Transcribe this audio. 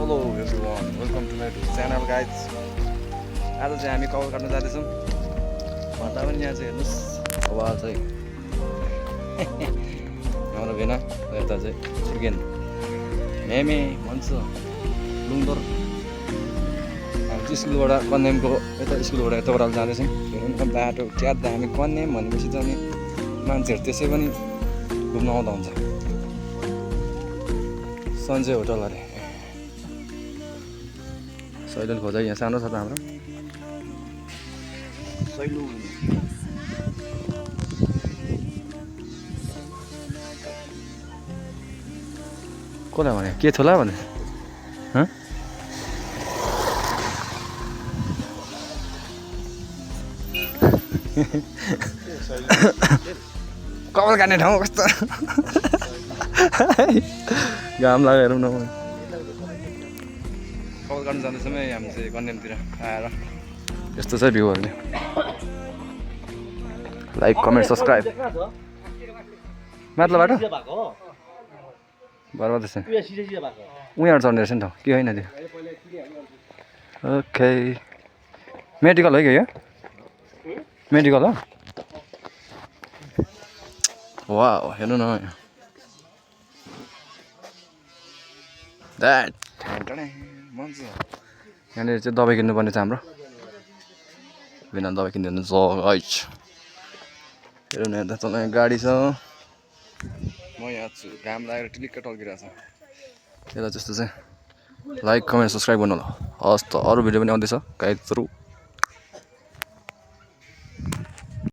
Hello everyone welcome to my channel guys. आज चाहिँ हामी कवर काट्न जाँदैछौँ। भन्दा पनि यहाँ चाहिँ हेर्नुहोस् अब चाहिँ हाम्रो भेना यता चाहिँ सुर्गेन मेमे भन्छ लुङदर। हामी चाहिँ स्कुलबाट कन्यामको यता स्कुलबाट यता ओह्रालो जाँदैछौँ। हेर्नु न बाटो च्यात्दा हामी कन्याम भनेपछि चाहिँ अनि मान्छेहरू त्यसै पनि घुम्न आउँदा हुन्छ। सन्जय होटल अरे सैलुन खोजा यहाँ सानो छ त हाम्रो सैलुन। कसलाई भने के थियो होला भने कपाल काट्ने ठाउँ कस्तो घाम लाग्यो हेरौँ न। कपाल काट्नु जाँदैछौँ हामी चाहिँ कन्यामतिर आएर यस्तो छ भ्यूहरूले। लाइक कमेन्ट सब्सक्राइब माथिल्लोबाट बर्बाद छ उहाँहरू चढ्ने रहेछ नि त के होइन त्यो। ओके मेडिकल हो कि यो मेडिकल हो वा हेर्नु न द्याट यहाँनिर चाहिँ दबाई किन्नुपर्ने छ हाम्रो बिना दबाई किन्दैन गाइस। हेर्नु न यता चलाउने गाडी छ म यहाँ छु घाम लागेर टिलिक्क टल्किरहेको छ। यता जस्तो चाहिँ लाइक कमेन्ट सब्सक्राइब गर्नु होला। हस् त अरू भिडियो पनि आउँदैछ गाइजहरू।